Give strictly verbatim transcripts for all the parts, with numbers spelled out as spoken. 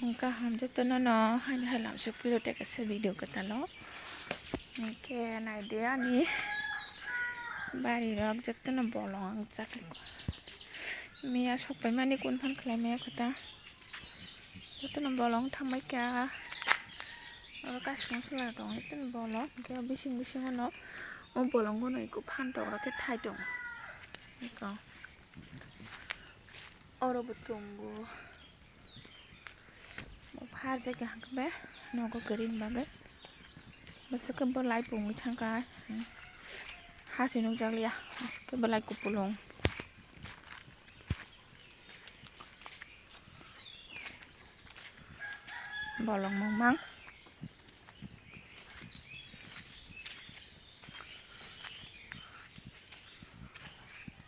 Kaham jotono no haini hai lamsok piro tei kaisa video kwtalo. Hwnkhe naidi ani bari rok jotono bolong ang chakhe. Miya sokpai mani kun phan khlai maya kho ta. Jotono bolong thangbai kha. Oro kasung sula tong jotono bolong. Hwnkhe bising bisingo no o bolongo no eko phan tok rok khe thai tongo. Eko. Oro bo tongo. Bo pharjak ya hwnkhe be nogo kwrwini bagwi. Bwswk khe bo lai pungwi thangkha. Hasi nukjakliya. Bwswk khe bo lai kupulung. Bolong mangmang.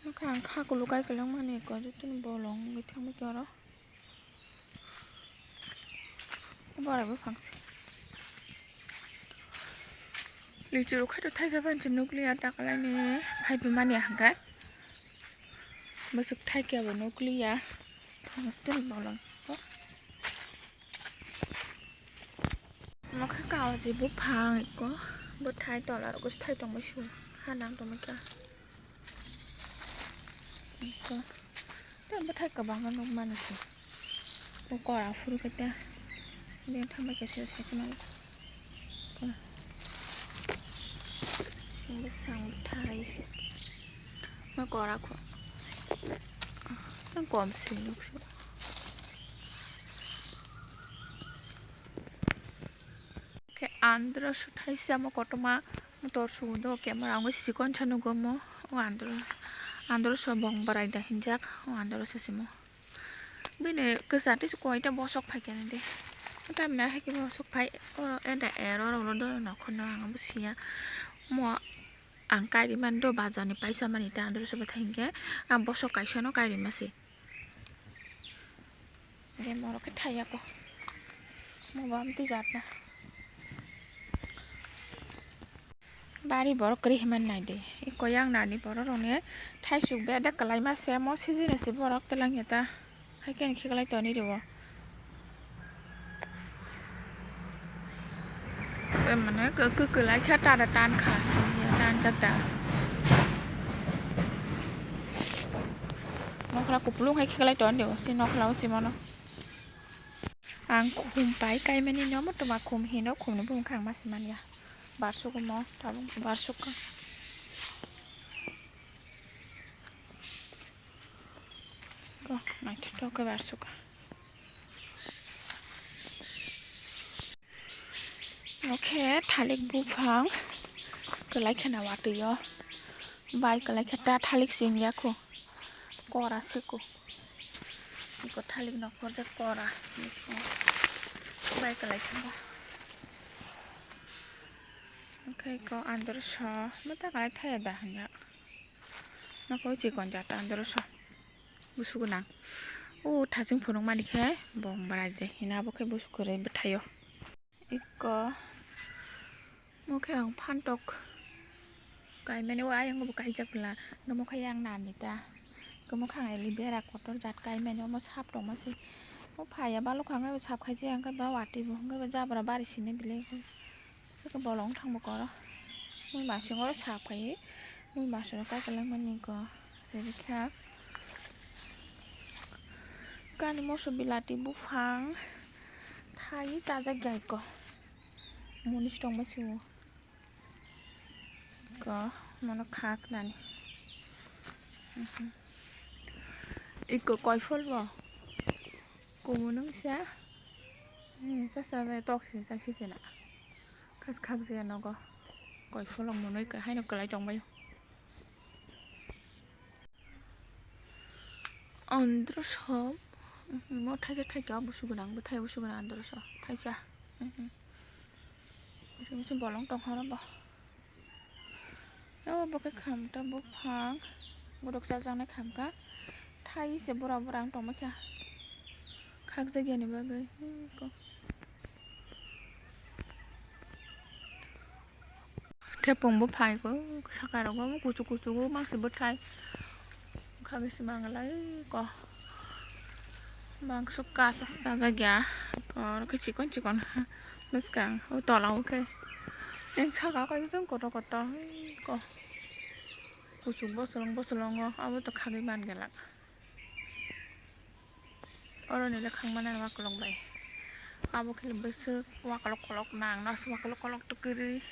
Nokha ang kha kulukai kwlwng mani eko jotono bolong wngwi thangwi toro. Borok buphang se. Lichuru khaito thaisa phan se nukliya takalaini phaiphimani hwnkhe. Bwswk thaikhe bo nukliya. Jotono bolong. Omo khe kaoji buphang eko, bwthai tola rogo se thai tongma sio, ha nang tongma kha. Eko, tei bwthai kwbangma nukmani se. Bo kora phuru khe ta, bini thangbai khe se sai se mani. Bwsang bwthai, ma kora kho, tei kom se nuk se. Khe andro so thaisa mo kotorma motor sugo do camera ang sikon sa nugo mo o andro, andro so bong barai da hinjak o andro so simo bini kwchar tei koita bosok phai khe de tamni hai khe bosok phai oro eda ero oro do nokhorno ang bo siya mo ang kairi mani do bazar ni paisa mani tei andro so bwthai hinkhe ang bosok kaisa no kairi masi. Ge morok khe thaiya ko. Mo bam twi jat na. Bari borok kwrwi himan nai de. Eko yang nani borok rok ni thaisuk be da kwlai ma se mo sijini se borok twlang ya ta. Hai khe ni khe kwlai toni rwo. Tei mane kw-, kw-, kwlai khe tada tan kha sani ya tan jak da. Nokla kupulung hai khe kwlai ton de o si nokla o si mono. Ang khum pai kaimani no mo toma khum hino khum ni bumung khang ma si manya. Barsuk mo tabuk barsuk ka. Ko naithotok khe barsuk ka. Omo khe thalik buphang kwlai kheno watwi o bai kwlai khe ta thalik sing ya kho kora siko iko thalik no khorjak kora bai kwlai khe ba omo khe iko andro so mata kwlai thaya da hwnjak nokho chikon jata andro so. Busu gwnang. O thaching phunuk mani khe bong bwrai de hina abo khe busu kwrwi bwthaio. Iko mo khe ang phantok kaimani o ayang bo kaijak bwla. Hwnkhe mo khe yang nani ta. Hwnkhe mo khe ang aloe vera kotor jat kaimani omo sap tongma se. O phaiya balok kha hwnkhe bo sap khaijak hwnkhe ba watwi bo hwnkhe bo jabra bari sini bile. Saka bolong thangbo koro. Mui masing oro sap khai. Mui masing oro kai kalang mani ko. Sari kha. Kani moso bilati buphang. Thai chajak gai ko. Muni sitong ma siwo. Ko mono khak nani. Mhm. Iko koi phol bo. Kumunung sa. Hmm, sa sa tok si sa si sina. Khas khak je nogo. Koi pholong monoi ka haino kwlai tong baio. Andro som. Mo thaisa thaika busu gwnang bwthai busu gwnang andro so thaisa. Busu busu bolong tong horo bo. O bo khe khamta buphang. Borok chajaknai khamka. Thai se bora bora ang tongma kha. Khakjak yani bagwi. Thepung bo phai ko saka rogo kuchuk kuchuk o mangsi bwthai. Khagwi se manglai ko. Bangso kacha sajak ya, oro khe chikon chikon bwskang o tola o khe. Yang saka o kaisa kotor kotor, hei ko kuchuk bosolong bosolongo abo to khagwi man gela. Oro nile khangmani wakolok bai, abo khe bwswk wakolok kolok nang, naso wakolok kolok to kwrwi.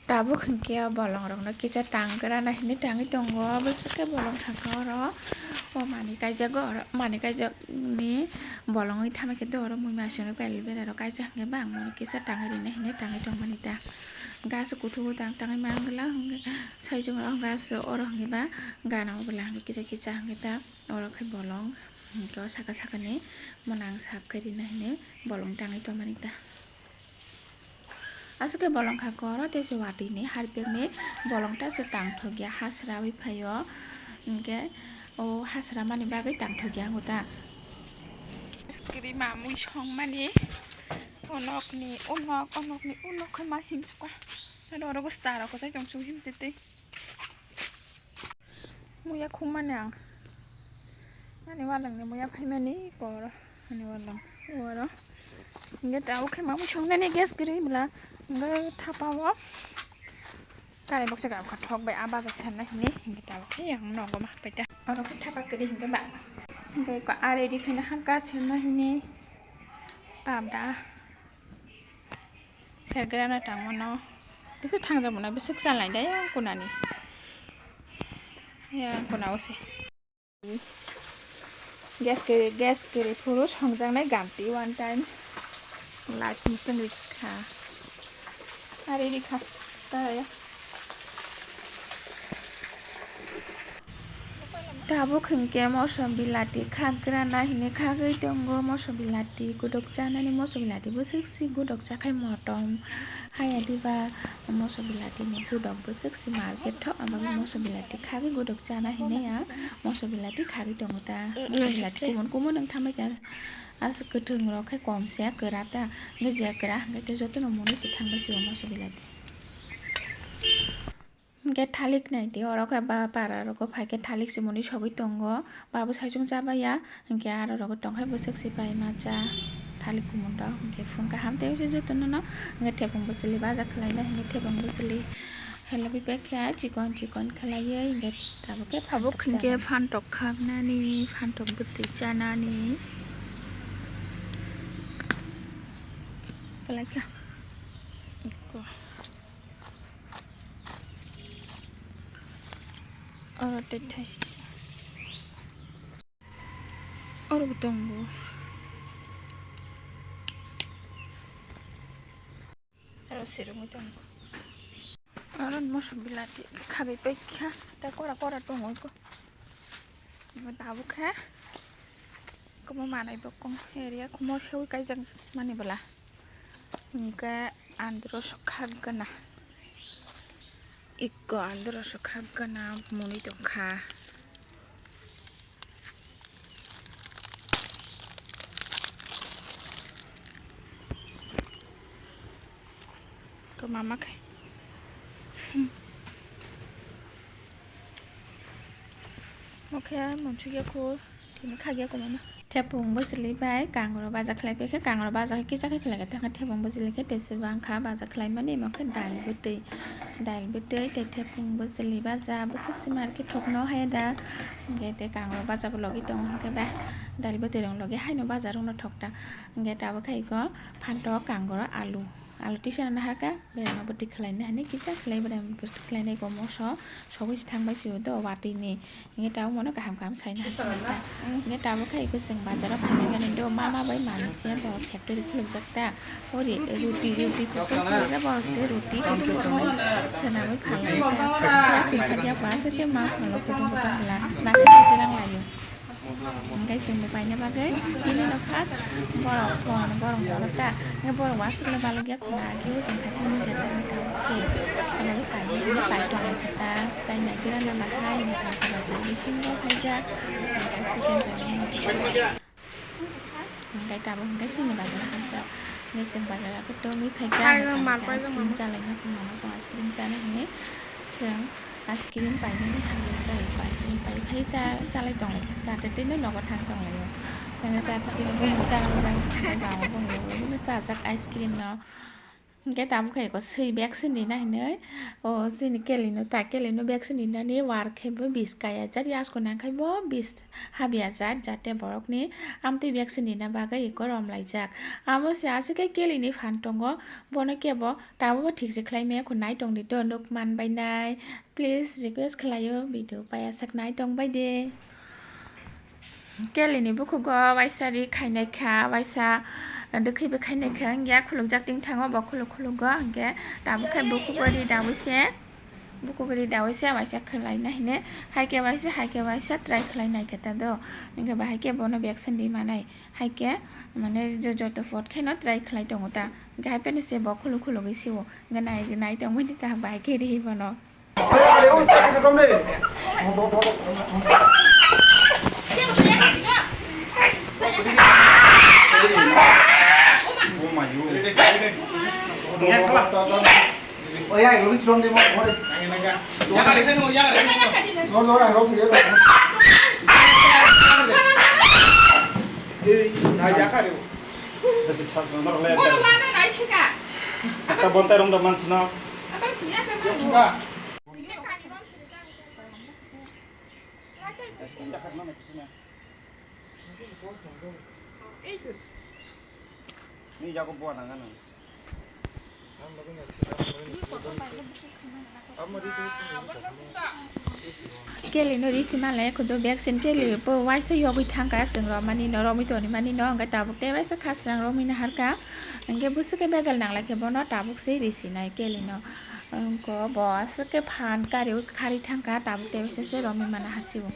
Tabuk hinkhe o bolongrokno kisa tang gra na hinwi tangwi tongo. Bwswk khe bolong thangkha oro. O manwi kaijago oro, manwi kaijakni bolongwi tamo khe do oro muimasino kailaibera rok kaisa hinkhe bangmani kisa tangwi rina hinwi tangwi tongmani ta. Gas kuthuk o tang tangwi mangla hinkhe saichung rok gas oro hinkhe ba gana o bwla hinkhe kisa kisa hinkhe ta oro khe bolong hinkhe o saka sakani mwnang sap khe rina hinwi bolong tangwi tongmani ta. Aswk khe bolong kha koro tei se watwi ni harpik ni bolong ta se tang thok ya ha srawi phaio, hinkhe o ha sramani bagwi tang thok ya wngkha ta. Screen ma mui song mani o nok ni o nok o nok ni o nok khe ma himsukha oro bwsta rok kwchai tong su him twi twi. Muya khumani ang. Ani walangni muya phaimani koro. Ani walang. Oro. Hinkhe tabuk khe mamui songnani gas kwrwi bwla. Hinkhe thapa o. Karai boksa kha thok bai a baja serna hini. Hinkhe tabuk khe yang nogo ma pai ta. Oro khe thapa kwrwi hinkhe ba. Hinkhe ko a ready khaina hangka serna hini. Pabda. Sergrana tangmano. Kisa thangjakmano bwswk chalai da yang kunani. Yang kuna o se. Gas kere, gas kere phuru songjaknai gamti one time. Light muchung rikha. Ari rikha. Tara ya. Tabuk hinkhe moso bilati khakgrana hinwi khagwi tongo. Moso bilati godok chanani, moso bilati bwswk si godok chakhai motom. Haya diba moso bilati ni godok bwswk si market thok, aboni moso bilati khagwi godok chana hinwi ang moso bilati khagwi tongo ta. Moso bilati kumun kumun wng thamwi ta. Aswk kwthwng rok khe kom se kwra ta. Hinkhe je kwra hinkhe jotono muni se thangbai se o moso bilati. Hinkhe thalik nai di, oro khe ba para rogo phai khe thalik simoni sogwi tongo, babo saichung cha baiya, hinkhe aro rogo tongkhe bwswk se pai ma cha thalik kumun rok, hinkhe phung kaham tei se jotono no hinkhe thepung bwchwlwi baja khwlaina hinkhe thepung bwchwlwi helogwi bag khe chikon chikon khwlaiwi hinkhe tabuk khe phantok hinkhe chanani. Phantok khapnani, phantok bwtwi chanani. Kwlai kha. Oro tei thaisa. Oro bo tongo. Oro sirigwi tongo. Oro moso bilati khagwi paikha. Tei kora kora tongo iko. Tabuk khe. Kwbangma manwi bo kong area kumo seui kaijak mani bwla. Hinkhe andro sok khak gana. Ikko andro sok khak gana mwnwi tongkha. Ko mama khe. Mokhe monchukya kho, tini khagya kho mama. Thepung bwchwlwi bai kangro baja khlai paikha, kangro baja khe kisa khe khlai kha, thepung bwchwlwi khe tei se bangkha baja khlai mani, mokhe dal bwtwi, dal bwtwi tei thepung bwchwlwi baja bwswk se market thokno haya da, hinkhe tei kangro baja bo logi tongo hinkhe ba dal bwtwi rok logi haino baja rokno thokta, hinkhe tabuk khe iko phantok kangro alu. Alu tisa nahar kha, berma bwtwi khlaina hinwi kisa khlai, berma bwtwi khlainai ko moso sogwi se thangbai se do watwi ni. Hinkhe tabuk mano kaham kaham saina hinwi sinai kha. Hinkhe tabuk khe iko chwng bazar o phainai mani do, mama bai manwi se bo factory khulukjak ta. Ori roti, roti factory khulukjak, borok se roti kutung kutung swnamwi phalnai kha. Chwng kha ya ba se khe ma phalno kutung kutung bwla naisik roti rang laio. Hinkhe chwngbo paina bagwi nini no first borok phone borok horo ta, hinkhe borok wasuk le balok ya khuna, kebo chwng khai phone khe ta, hinkhe tabuk se abo khe paina hinwi pai tongo khe ta, chaina gira na bahai hinwi kha, bisingo khaijak, hinkhe second paina hinwi khe ta. Hinkhe tabuk hinkhe chini bazar hamjak, hinkhe chwng bazar o khe tongwi phaikha, ice cream chalaina phunukgo, chwng ice cream chana hinwi chwng. Ice cream painani hamya chai, ice cream pai khai cha, chalai tonglai, cha tei tei no nogo thang tonglaio. Nang cha tei tei no bumung cha nang nang thang ba bumung no cha jak ice cream no. Hingke tamo khe eko swi vaccine rina hinwi, o chini kelino ta kelino vaccine rinani war khe bo bis kaya jat, yasko nang khai bo bis habya jat, jate borokni amtwi vaccine rina bagwi eko romlaijak. Amo se aswk khe kelini phan tongo, bono kebo tabukbo thik se khlai maya, kho nai tongdi to, nuk man bai nai. Please request khlaio, video paiya sak nai tong bai de. Kelini bukhugo waisa ri khainai kha, waisa dwkhwi bo khainai kha, wngya khulukjak ting thango bo khuluk khulugo, hwnkhe tabuk khe bukhugo ri dawi se, bukhugo ri dawi se waisa khwlai na hine, hai khe waisa, hai khe waisa try khlai nai khe ta do, hwnkhe bahai khe bono vaccine ri manai, hai khe mane jo-, joto pot khe no try khlai tongo ta, hwnkhe hai phano se bo khuluk khulugwi se o, hwnkhe nai, nai tong bai di ta bahai khe ri bono. Ata bontai rong da mansino. Ni jago buat nang ano. Kelino risi manlai, khudu vaccine keli bo waisa yogwi thangkha, chwng romani no, romwi toni mani no, hwnkhe tabuk tei waisa khasrang romwi naharkha, hwnkhe bwswk khe bejal nanglai khe bono tabuk se risi nai kelino, wngkhe bo aswk khe phan kariwi kharwi thangkha, tabuk tei waisa se romwi mana harsibo.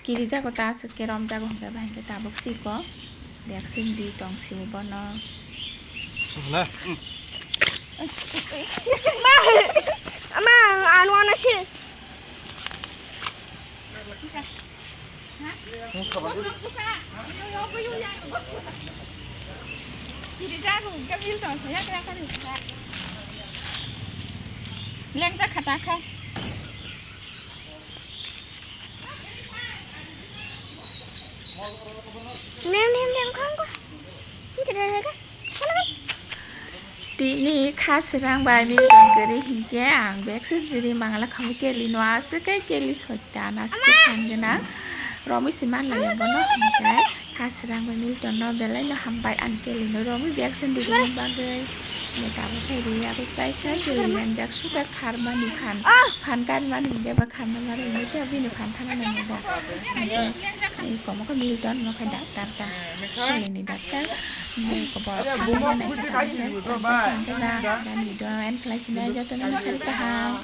Kirijago ta aswk khe romjago hwnkhe bahai khe tabuk siko vaccine di tong sibo bono. Ama, ano ano si. Kirijago hwnkhe bil tong saya kira kari. Lengta khata kha. Lem, lem, lem, khang ko. Ini tidak ada kan? Mana kan? Tini khasrang bai milton kwrwi hinkhe ang bag se jiri mangala khamwi kelino aswk khe keli soita naswk khe phan gwnang romwi se manlaiya bono hinkhe khasrang bai milton no belai no hambai ang kelino romwi bag se rirwna bagwi. Tabuk khe ri abuk bai khe keli lanjak suka kharmani phan. Phan kanmani hingke ba khanna mari hingke bini phan thana nangya da. Hingke komo khe milton no khe doctor ta. Kelini doctor. Hingke kobo thana nangya da. Hingke ba milton en khlai sinai joto no sari kaham.